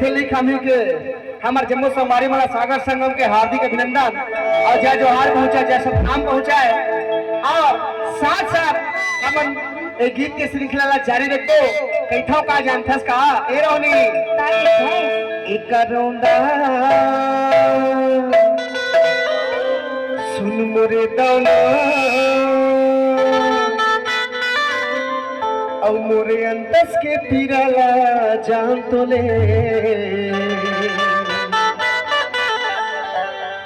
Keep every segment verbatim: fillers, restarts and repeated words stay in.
लिख हमनी के हमर जम्मो संगवारी मन ला सागर संगम के हार्दिक अभिनंदन अउ जय जोहार पहुंचा, जय सतनाम पहुंचाए। अउ साथ साथ हमन ए गीत के श्रृंखला ला जारी रखबो। कहिथव का जानथस का ए रोहनी? का कहिथस? एक रौंदा सुन मोरे दौना, अउ मोरे अंतस के पीरा ला जान तो ले।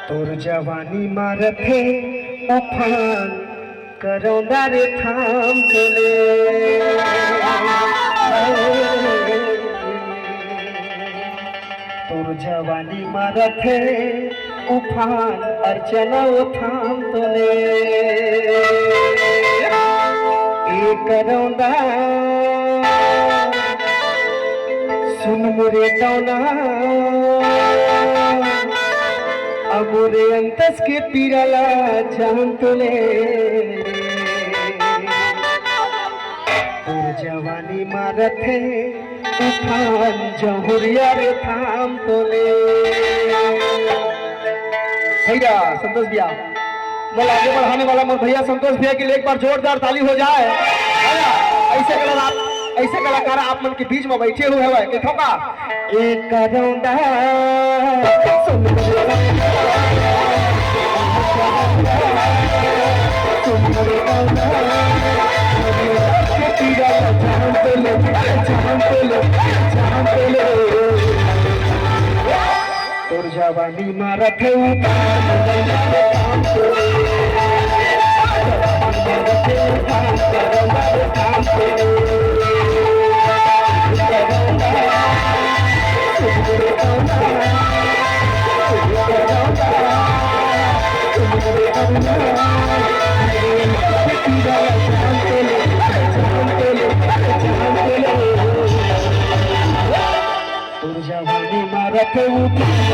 तोर जवानी मारत हे उफान, करौंदा रे थाम तो ले। तोर जवानी मारत हे उफान, अर्चना ओ थाम तो ले। ए करौंदा सुन मोरे दौना, अउ मोरे अंतस के पीरा ला जान तो ले। तोर जवानी मारत हे उफान, जहुरिया रे थाम तो ले। भैया संतोष भैया, मोला आगे बढ़ाने वाला मोर भैया संतोष भैया के लिए एक बार जोरदार ताली हो जाए, है ना? ऐसे कला-, ऐसे कलाकार आप मन के बीच में बैठे हुए हवय, देखो का? ए करौंदा, सुन रे करौंदा, सुन रे करौंदा, के पीरा ला जान तो ले, जान तो ले, जान तो ले। तोर जवानी मारत हे उफान, तोर जवानी मारत हे उफान।